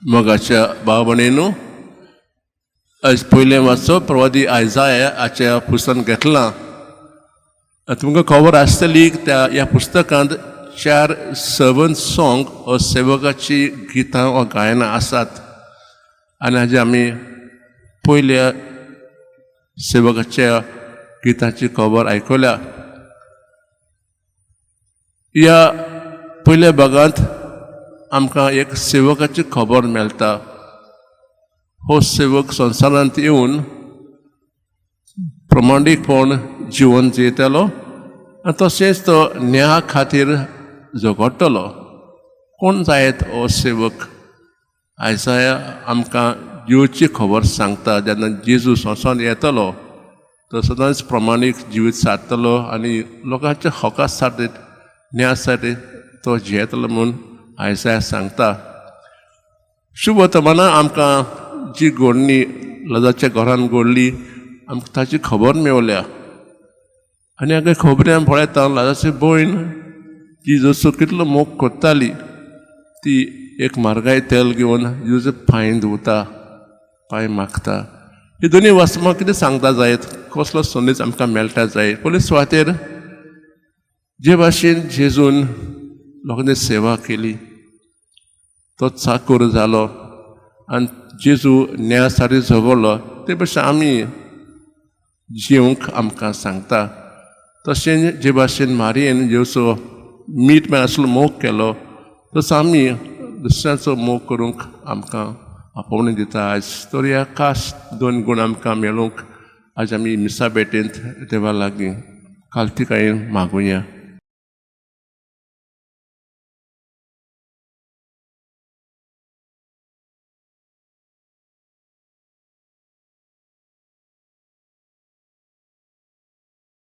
मोगाच्या भाव भयणींनो, आयज पयलें वाचप प्रवादी आयजाया हाच्या पुस्तकान घेतलां. तुमकां खबर आसतली, त्या ह्या पुस्तकांत चार सर्वंट सॉंग वा सेवकाची गितां वा गायनां आसात आनी हाजे आमी पयल्या सेवकाच्या गिताची खबर आयकल्या. ह्या पयल्या भागांत आमकां एक सेवकाची खबर मेळटा. हो सेवक संवसारांत येवन प्रमाणीकपण जिवन जियेतलो आनी तशेंच तो न्याया खातीर झगडटलो. कोण जायत हो सेवक? आयजाया आमकां जेजूची खबर सांगता. जेन्ना जेजू संवसारांत येतलो, तो सदांच प्रमाणीक जिवीत सारतलो आनी लोकांच्या हका साठी, न्याया साठी तो जियेतलो म्हूण आयजाया सांगता. शुभ वर्तमानां आमकां जी घडणी लजाच्या घरान घडली, आमकां ताची खबर मेवल्या. आनी हांगा खबरी आमी पळयता, लाजाची भयण जी जसो कितलो मोग करताली, ती एक म्हारगाय तेल घेवन जेजूचे पांय धुवता, पांय मागता. ही दोनी वस्तू कितें सांगता जायत? कसलो संदेश आमकां मेळटा जायत? पयले सुवातेर जे भाशेन जेजून लोकांची सेवा केली, तो चाकूर जालो आनी जेजू न्याया साठी झगडलो, ते भशेन आमी जिवंक आमकां सांगता. तशें जे भाशेन मारयेन जेजूचो मीठ मेळ आसलो मोग केलो, तसो आमी दुसऱ्यांचो मोग करूंक आमकां आपोवणें दिता आयज. तर ह्या खास दोन गूण आमकां मेळूंक आज आमी मिसा भेटेंत देवा लागीं कालतिकायेन मागुया.